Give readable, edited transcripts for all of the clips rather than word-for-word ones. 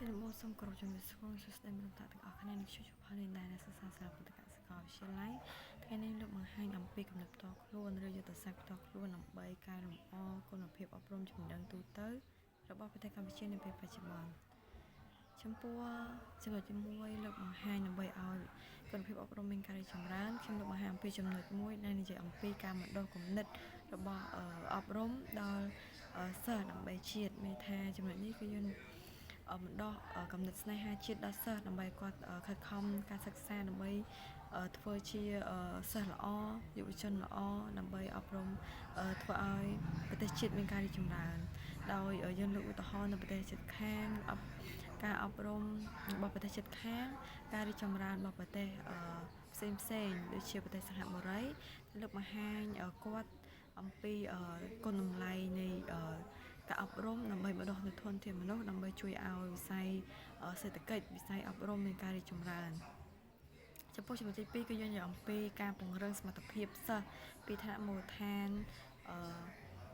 ជាដំបូងសូមគោរពជំរាបសួរសួស្តីមិត្តភក្តិទាំងអស់គ្នា។នេះខ្ញុំជផលនេះដែរនៅសិក្សាសាលាពុទ្ធកសាកលវិទ្យាល័យថ្ងៃនេះលើកបង្ហាញអំពីគំនិតផ្ទាល់ខ្លួនឬយុទ្ធសាស្ត្រផ្ទាល់ខ្លួនដើម្បីកែលម្អគុណភាពអប់រំចំណេះដឹងទូទៅរបស់ប្រទេសកម្ពុជានាពេលបច្ចុប្បន្នចំពោះចំណុចទី1លើកបង្ហាញដើម្បីឲ្យគុណភាពអប់រំមានការរីកចម្រើនខ្ញុំលើកបង្ហាញអំពីចំណុចមួយដែលនិយាយអំពីការបណ្ដុះគំនិតរបស់អប់រំដល់សិស្សដើម្បីជាតិមានថាចំណុចនេះគឺយើងបណ្ដោះកំណត់ស្នេហាជាតិដល់សិស្សដើម្បីគាត់ខិតខំការសិក្សាដើម្បីធ្វើជាសិស្សល្អយុវជនល្អដើម្បីអប់រំធ្វើឲ្យប្រទេសជាតិមានការរីកចម្រើនដោយយើងលើកឧទាហរណ៍នៅប្រទេសជិតខាងការអប់រំរបស់ប្រទេសជិតខាងការរីកចម្រើនរបស់ប្រទេសផ្សេងផ្សេងដូចជាប្រទេសសិង្ហបុរីលើកបង្ហាញគាត់អំពីគុណតម្លៃនៃការអប់រំដើម្បីបណ្ដុះនូវធនធានមនុស្សដើម្បីជួយឲ្យវិស័យសេដ្ឋកិច្ចវិស័យអប់រំមានការរីកចម្រើនចំពោះចំណុចទី2គឺយើងនិយាយអំពីការពង្រឹងសមត្ថភាពសិស្សពីថ្នាក់មូលដ្ឋានអឺ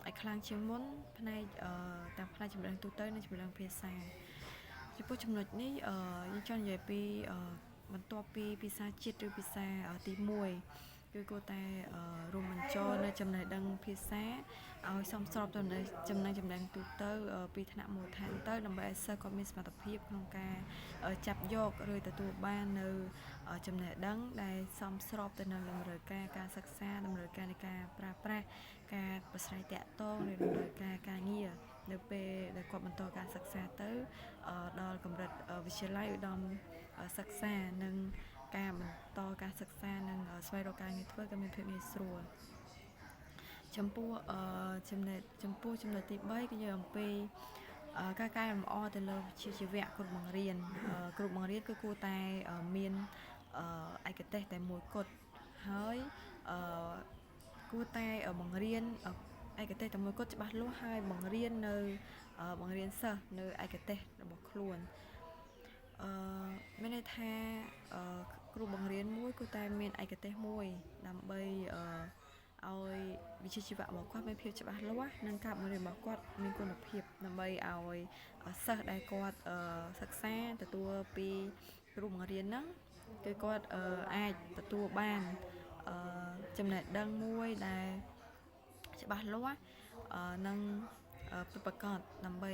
ឲ្យខ្លាំងជាងមុនផ្នែកទាំងផ្នែកចំណេះទូទៅនិងចំណេះភាសាចំពោះចំណុចនេះយើងចង់និយាយពីបន្ទាប់ពីភាសាជាតិឬភាសាទី1គឺគួរតែរួមបញ្ចូលនៅចំណេះដឹងភាសាឲ្យសមស្របទៅនឹងចំណេះចំណេះទូទៅពីថ្នាក់មូលដ្ឋានទៅដើម្បីឲ្យសិស្សគាត់មានសមត្ថភាពក្នុងការចាប់យកឬទទួលបាននៅចំណេះដឹងដែលសមស្របទៅនឹងតម្រូវការការសិក្សាតម្រូវការនៃការប្រើប្រាស់ការប្រស្រ័យទាក់ទងឬតម្រូវការការងារនៅពេលដែលគាត់បន្តការសិក្សាទៅដល់កម្រិតវិទ្យាល័យឧត្តមសិក្សានិងការបន្តការសិក្សានិងស្វែងរកការងារធ្វើក៏មានភាពងាយស្រួលចំពោះចំណុចចំពោះចំណុចទី3គឺយើងអំពីការកែលម្អទៅលើវិជ្ជាជីវៈគ្រូបង្រៀនគ្រូបង្រៀនគឺគួរតែមានឯកទេសតែមួយគត់ហើយគួរតែបង្រៀនឯកទេសតែមួយគត់ច្បាស់លាស់ហើយបង្រៀននៅបង្រៀនសិស្សនៅឯកទេសរបស់ខ្លួនអឺមានន័យថាគ្រូបង្រៀនមួយគួរតែមានឯកទេសមួយដើម្បីអឺឲ្យវិជ្ជាជីវៈរបស់គាត់មានភាពច្បាស់លាស់និងការបង្រៀនរបស់គាត់មានគុណភាពដើម្បីឲ្យសិស្សដែលគាត់សិក្សាទទួលពីគ្រូបង្រៀនហ្នឹងគឺគាត់អាចទទួលបានចំណេះដឹងមួយដែលច្បាស់លាស់និងពិតប្រាកដដើម្បី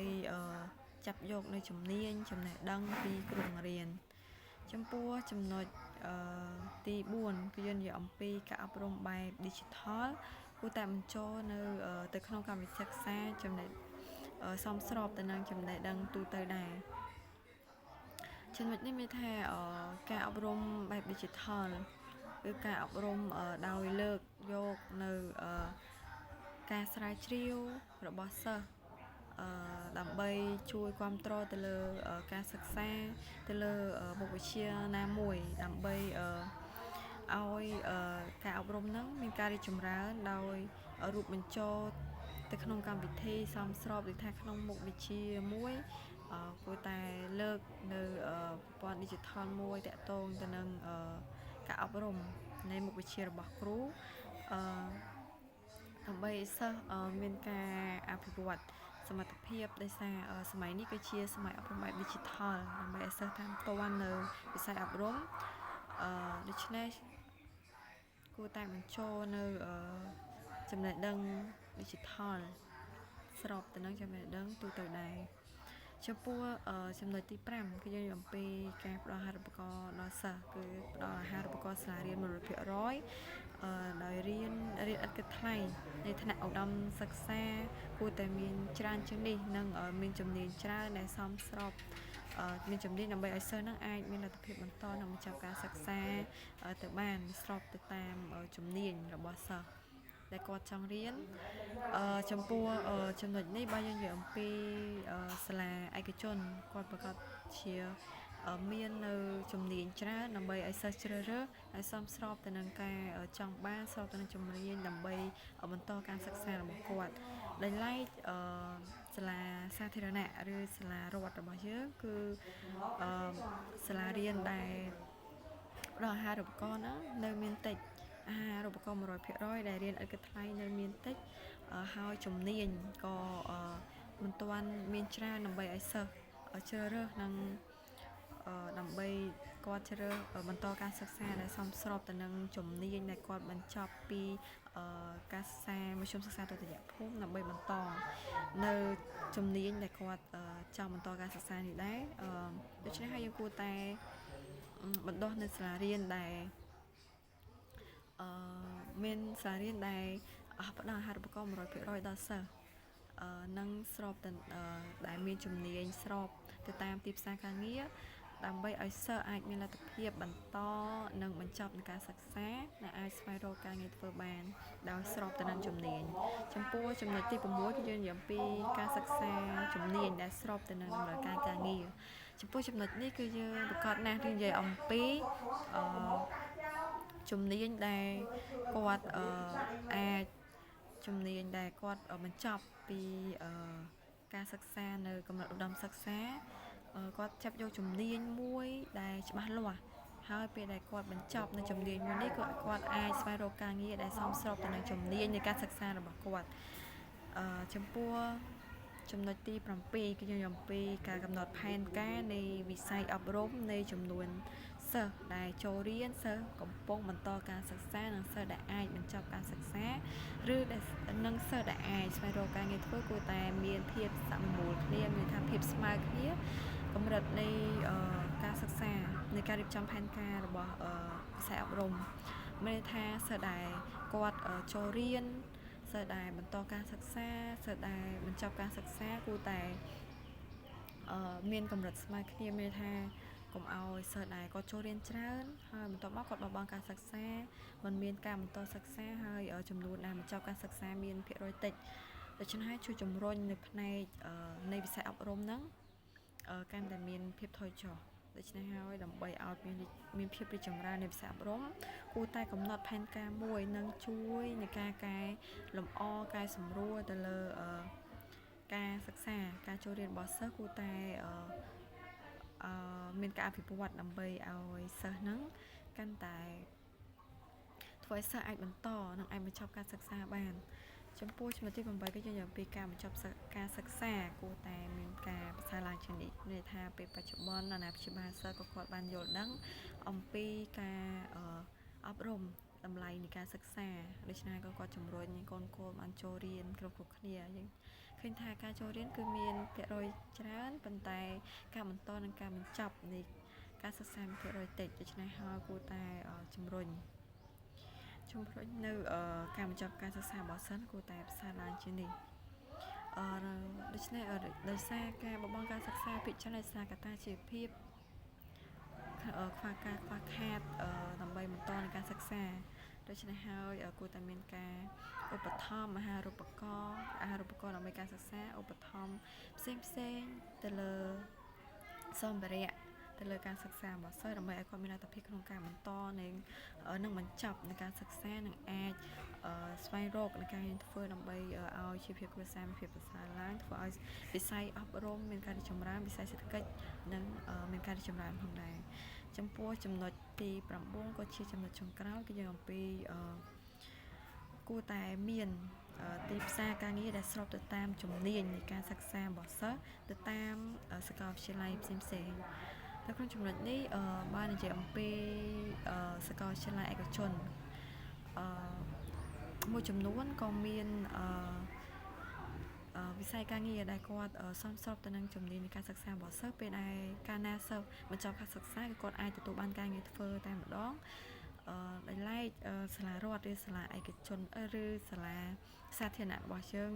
ចាប់យកនៅជំនាញចំណេះដឹងពីគ្រូបង្រៀនចំពោះចំណុចទី4គឺយើងនិយាយអំពីការអប់រំបែប digital គួរតែបញ្ចូលនៅទៅក្នុងកម្មវិធីសិក្សាចំណេះសមស្របទៅនឹងចំណេះដឹងទូទៅដែរចំណុចនេះមានថាការអប់រំបែប digital គឺការអប់រំដោយលើកយកនៅការស្រាវជ្រាវរបស់សិស្សដើម្បីជួយគ្រប់គ្រងទៅលើការសិក្សាទៅលើមុខវិជ្ជាណាមួយដើម្បីឲ្យការអប់រំហ្នឹងមានការរីកចម្រើនដោយរូបបញ្ចូលទៅក្នុងកម្មវិធីសមស្របដូចថាក្នុងមុខវិជ្ជាមួយគួរតែលើកនៅប្រព័ន្ធ digital មួយតាក់ទងទៅនឹងការអប់រំនៃមុខវិជ្ជារបស់គ្រូអឺដើម្បីសិស្សមានការអភិវឌ្ឍសមត្ថភាពដោយសារសម័យនេះគឺជាសម័យអប់រំបែប digital ដើម្បីឲ្យសិស្សតាមទាន់នៅវិស័យអប់រំអឺដូច្នេះគួរតែបញ្ចូលនៅចំណេះដឹង digital ស្របទៅនឹងចំណេះដឹងទូទៅដែរចំពោះចំណុចទី5គឺយើងអំពីការផ្ដល់អាហារូបករណ៍ដល់សិស្សគឺផ្ដល់អាហារូបករណ៍សាលារៀន100%ដោយរៀនរៀនឥតគិតថ្លៃនៅថ្នាក់ឧត្តមសិក្សាគួរតែមានច្រើនជាងនេះនិងមានជំនាញច្រើនដែលសមស្របមានជំនាញដើម្បីឲ្យសិស្សនឹងអាចមានលទ្ធភាពបន្តនិងបញ្ចប់ការសិក្សាទៅបានស្របទៅតាមជំនាញរបស់សិស្សដែលគាត់ចង់រៀនចំពោះចំណុចនេះបើយើងនិយាយអំពីសាលាឯកជនគាត់ប្រកាសជាមាននៅជំនាញច្រើនដើម្បីឲ្យសិស្សជ្រើសរើសឲ្យសមស្របទៅនឹងការចង់បានស្របទៅនឹងជំនាញដើម្បីបន្តការសិក្សារបស់គាត់ដោយឡែកសាលាសាធារណៈឬសាលារដ្ឋរបស់យើងគឺសាលារៀនដែលផ្ដល់អាហារូបករណ៍ហ្នឹងនៅមានតិចអាហារូបករណ៍100%ដែលរៀនឥតគិតថ្លៃនៅមានតិចហើយជំនាញក៏មិនទាន់មានច្រើនដើម្បីឲ្យសិស្ស ជ្រើសរើសនិងដើម្បីគាត់ជ្រើសបន្តការសិក្សាដែលសមស្របទៅនឹងជំនាញដែលគាត់បញ្ចប់ពីការសិក្សាមធ្យមសិក្សាទុតិយភូមិដើម្បីបន្តនៅជំនាញដែលគាត់ចង់បន្តការសិក្សានេះដែរដូច្នេះហើយយើងគួរតែបណ្ដុះនៅសាលារៀនដែលអឺមានសាលារៀនដែលផ្ដល់អាហារូបករណ៍100%ដល់សិស្សនិងស្របទៅដែលមានជំនាញស្របទៅតាមទីផ្សារការងារដើម្បីឲ្យសិស្សអាចមានលទ្ធភាពបន្តនិងបញ្ចប់នៃការសិក្សានិងអាចស្វែងរកការងារធ្វើបានដោយស្របទៅនឹងជំនាញចំពោះចំណុចទី6គឺយើងនិយាយអំពីការសិក្សាជំនាញដែលស្របទៅនឹងតម្រូវការការងារចំពោះចំណុចនេះគឺយើងប្រកាសណាស់និយាយអំពីអឺជំនាញដែលគាត់អាចជំនាញដែលគាត់បញ្ចប់ពីការសិក្សានៅកម្រិតឧត្តមសិក្សាគាត់ចាប់យកជំនាញមួយដែលច្បាស់លាស់ហើយពេលដែលគាត់បញ្ចប់នៅជំនាញមួយនេះក៏គាត់អាចស្វែងរកការងារដែលសមស្របទៅនឹងជំនាញនៃការសិក្សារបស់គាត់អឺចំពោះចំណុចទី7គឺយើងអំពីការកំណត់ផែនការនៃវិស័យអប់រំនៃចំនួនសិស្សដែលចូលរៀនសិស្សកំពុងបន្តការសិក្សានិងសិស្សដែលអាចបញ្ចប់ការសិក្សាឬដែលនិងសិស្សដែលអាចស្វែងរកការងារធ្វើគួរតែមានភាពសមមូលគ្នាមានថាភាពស្មើគ្នាកម្រិតនៃការសិក្សានៃការរៀបចំផែនការរបស់វិស័យអប់រំមានន័យថាសិស្សដែលគាត់ចូលរៀនសិស្សដែលបន្តការសិក្សាសិស្សដែលបញ្ចប់ការសិក្សាគួរតែមានកម្រិតស្មើគ្នាមានន័យថាកុំឲ្យសិស្សដែលគាត់ចូលរៀនច្រើនហើយបន្ទាប់មកគាត់បោះបង់ការសិក្សាមិនមានការបន្តសិក្សាហើយចំនួនដែលបញ្ចប់ការសិក្សាមានភាគរយតិចដូច្នេះហើយជួយជំរុញនៅផ្នែកនៃវិស័យអប់រំហ្នឹងកាន់តែមានភាពថយចុះដូច្នេះហើយដើម្បីឲ្យមានភាពរីកចម្រើននៃវិស័យអប់រំគួរតែកំណត់ផែនការមួយនិងជួយในការកែលម្អកែសម្រួលទៅលើការសិក្សាការចូលរៀនរបស់សិស្សគួរតែអឺមានការអភិវឌ្ឍដើម្បីឲ្យសិស្សហ្នឹងកាន់តែធ្វើឲ្យសិស្សអាចបន្តនិងអាចបញ្ចប់ការសិក្សាបានចំពោះចំណុចទី8គឺយើងនិយាយអំពីការបញ្ចប់ការសិក្សាគួរតែមានការប្រសើរឡើងជាងនេះន័យថាពេលបច្ចុប្បន្នអាណាព្យាបាលសិស្សក៏គាត់បានយល់ដឹងអំពីការអប់រំតម្លៃនៃការសិក្សាដូច្នេះក៏គាត់ជំរុញកូនកូនបានចូលរៀនគ្រប់គ្រប់គ្នាយើងឃើញថាការចូលរៀនគឺមានភាគរយច្រើនប៉ុន្តែការបន្តនិងការបញ្ចប់នៃការសិក្សាមានភាគរយតិចដូច្នេះហើយគួរតែជំរុញនៅការបញ្ចប់ការសិក្សារបស់សិស្សគួរតែប្រសើរឡើងជាងនេះអឺដូច្នេះដោយសារការបបង់ការសិក្សាភាគច្រើនដោយសារកត្តាជីវភាពខ្វះការខ្វះខាតដើម្បីបន្តនៃការសិក្សាដូច្នេះហើយគួរតែមានការឧបត្ថម្ភអាហារូបករណ៍អាហារូបករណ៍ដើម្បីការសិក្សាឧបត្ថម្ភផ្សេងផ្សេងទៅលើសម្ភារៈទៅលើការសិក្សារបស់សិស្សដើម្បីឲ្យគាត់មានលទ្ធភាពក្នុងការបន្តនិងបញ្ចប់នៃការសិក្សានិងអាចស្វែងរកនៃការរៀនធ្វើដើម្បីឲ្យជីវភាពគ្រួសារមានភាពប្រសើរឡើងធ្វើឲ្យវិស័យអប់រំមានការរីកចម្រើនវិស័យសេដ្ឋកិច្ចនិងមានការរីកចម្រើនផងដែរចំពោះចំណុចទី9ក៏ជាចំណុចចុងក្រោយគឺយើងអំពីគួរតែមានទីផ្សារការងារដែលស្របទៅតាមជំនាញនៃការសិក្សារបស់សិស្សទៅតាមសាកលវិទ្យាល័យផ្សេងៗនៅក្នុងចំណុចនេះបាននិយាយអំពីសាកលវិទ្យាល័យឯកជនអឺមួយចំនួនក៏មានអឺវិស័យការងារដែលគាត់សមស្របទៅនឹងជំនាញនៃការសិក្សារបស់សិស្សពេលដែលកាលណាសិស្សបញ្ចប់ការសិក្សាគឺគាត់អាចទទួលបានការងារធ្វើតែម្ដងអឺដោយឡែកសាលារដ្ឋឬសាលាឯកជនឬសាលាសាធារណៈរបស់យើង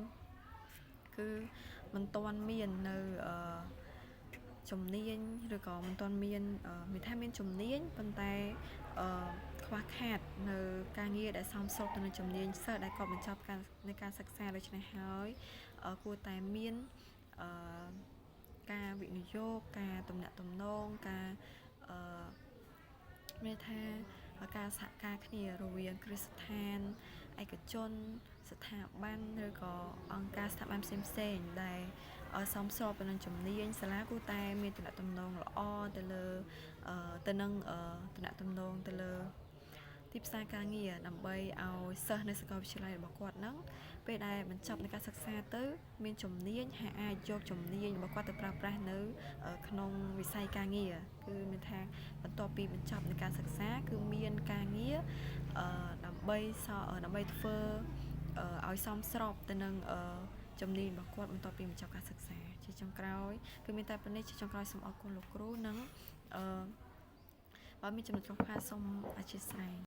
គឺមិនទាន់មាននៅអឺជំនាញឬក៏មិនទាន់មានមានថាមានជំនាញប៉ុន្តែអឺខ្វះខាតនៅការងារដែលសមស្របទៅនឹងជំនាញសិស្សដែលគាត់បញ្ចប់ការនៃការសិក្សាដូច្នេះហើយគួរតែមានអឺការវិនិយោគការទំនាក់ទំនងការអឺមានថាការសហការគ្នារវាងគ្រឹះស្ថានឯកជនស្ថាប័នឬក៏អង្គការស្ថាប័នផ្សេងៗដែលសមស្របទៅនឹងជំនាញសាលាគួរតែមានទំនាក់ទំនងល្អទៅលើទៅនឹងទំនាក់ទំនងទៅលើទីផ្សារការងារដើម្បីឲ្យសិស្សនៅសាកលវិទ្យាល័យរបស់គាត់ហ្នឹងពេលដែលបញ្ចប់នៃការសិក្សាទៅមានជំនាញហើយអាចយកជំនាញរបស់គាត់ទៅប្រើប្រាស់នៅ ក្នុងវិស័យការងារគឺមានថាបន្ទាប់ពីបញ្ចប់នៃការសិក្សាគឺមានការងារដើម្បីដើម្បីធ្វើឲ្យសមស្របទៅនឹងជំនាញរបស់គាត់បន្ទាប់ពីបញ្ចប់ការសិក្សាជាចុងក្រោយគឺមានតែប៉ុណ្ណេះជាចុងក្រោយសូមអរគុណលោកគ្រូនិងអឺបើមានចំណុចខ្វះខាតសូមអធ្យាស្រ័យ។